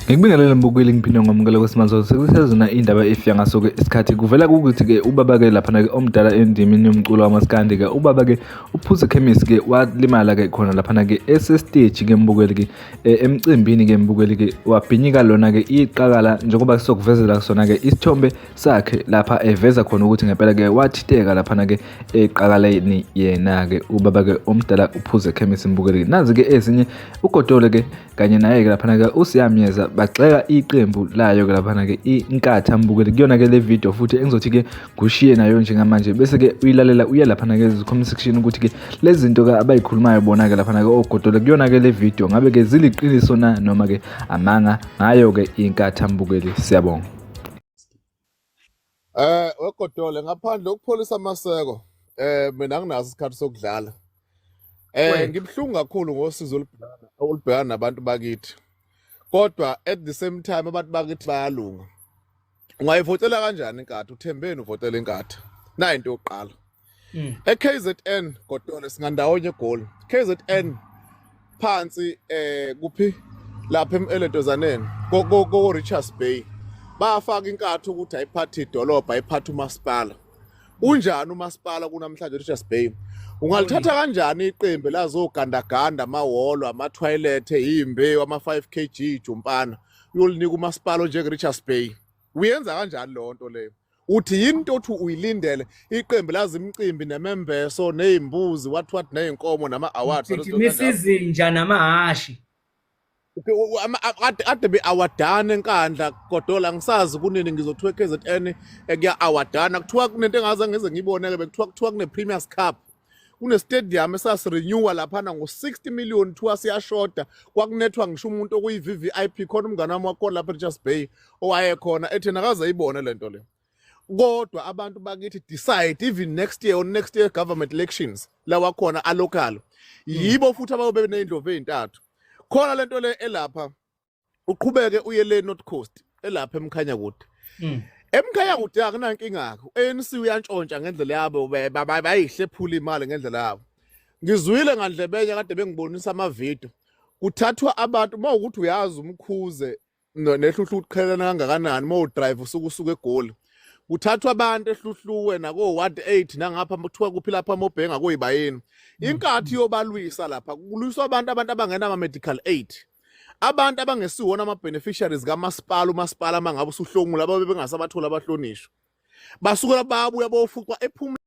Ngikubingelele mbukeli, ngiphinde ngomukele kwesimanje sekusezona indaba efika ngaso-ke isikhathi. Kuvela ukuthi-ke ubaba-ke laphana-ke omdala endimeni yomculo wamaskandi-ke, ubaba-ke uPhuze Khemisi-ke walimala-ke khona laphana-ke esesiteji-ke mbukeli-ke, emcimbini-ke mbukeli-ke, wabhinyika lona-ke iqakala njengoba sizokuvezela sona-ke isithombe sakhe lapha eveza khona ukuthi ngempela-ke wathinteka laphana-ke eqakaleni yena-ke ubaba-ke omdala uPhuze Khemisi mbukeli. Nazi-ke ezinye uGodole-ke kanye naye-ke laphana-ke uSiyamyeza bagxeka iqembu layo-ke laphana-ke iNkatha mbukeli kuyona-ke le video futhi engizothi-ke ngushiye nayo njengamanje, bese-ke uyilalela uye laphana-ke comment section ukuthi-ke lezi zinto-ke abayikhulumayo bona-ke laphana-ke oGodole kuyona-ke le video ngabe-ke ziliqiniso na noma-ke amanga ngayo-ke iNkatha mbukeli. Siyabonga. Wegodole ngaphandle ukupholisa amaseko, mina anginaso isikhathi sokudlala. Ngibhlungu kakhulu ngosizo olubhekana nabantu bakithi. Kodwa at the same time abantu bakithi bayalunga. Ungayivotela kanjani iNkatha? Uthembeni uvotela iNkatha? Nayi into yokuqala. E-KZN Godole singandawonye eGoli. KZN phansi kuphi lapha eLentozaneni ko Richards Bay. Bafaka iNkatha ukuthi ayiphathe idolobha, ayiphathe umasipala. Unjani umasipala kunamhlanje Richards Bay? Ungalithatha kanjani iqembu lazogandaganda amahholo, ama-toilet, izimbewu, ama-5 kg jumpana, uyolinika umasipala onjenge Richards Bay? Uyenza kanjani leyo nto leyo? Uthi yini into othi uyilindele iqembu lazi imicimbi nemembeso nezimbuzi what what nezinkomo nama awards? Gijimisa izinja namahhashi. Kade be-awadana eNkandla Godola, ngisazi kunini ngizothiwa e-KZN kuya-awadana, kuthiwa kunento engaze ngize ngiyibone-ke, bekuthiwa kuthiwa kune-Premier's Cup, kune-stadium esasirenewa laphana ngo-60 million, kuthiwa siyashoda, kwakunethwa ngisho umuntu okuyi-VVIP khona, umngane wami wakhona lapha e-Richards Bay owayekhona ethi nakaze ayibone le nto le. Kodwa abantu bakithi decide even next year, on next year government elections lawa khona a-local, yibo futhi abayobe beney'ndlovu ey'ntathu khona lento le elapha. Uqhubeke uye le North Coast elapha eMkhanyakude. EMkhanyakude akunankinga, ANC uyantshontsha ngendlela yabo, bayihlephula imali ngendlela yabo. Ngizwile ngandlebenye kade bengibonisa amavidiyo kuthathwa abantu, uma ukuthi uyazi uMkhuze neHluhluwe uqhelelana kangakanani, uma udrive usuke usuke eGoli, kuthathwa abantu eHluhluwe nako ward 8 nangapha, kuthiwa kuphi lapha amobhenga koyibayeni, inkathi yobalwisa lapha kulwiswa abantu abangena ama medical aid, abantu abangesiwona ama-beneficiaries kamasipala. Umasipala uma ngabe usuhlomula ababe bengasabatholi abahlonishwa, basuke babuya bofuqwa ephumula.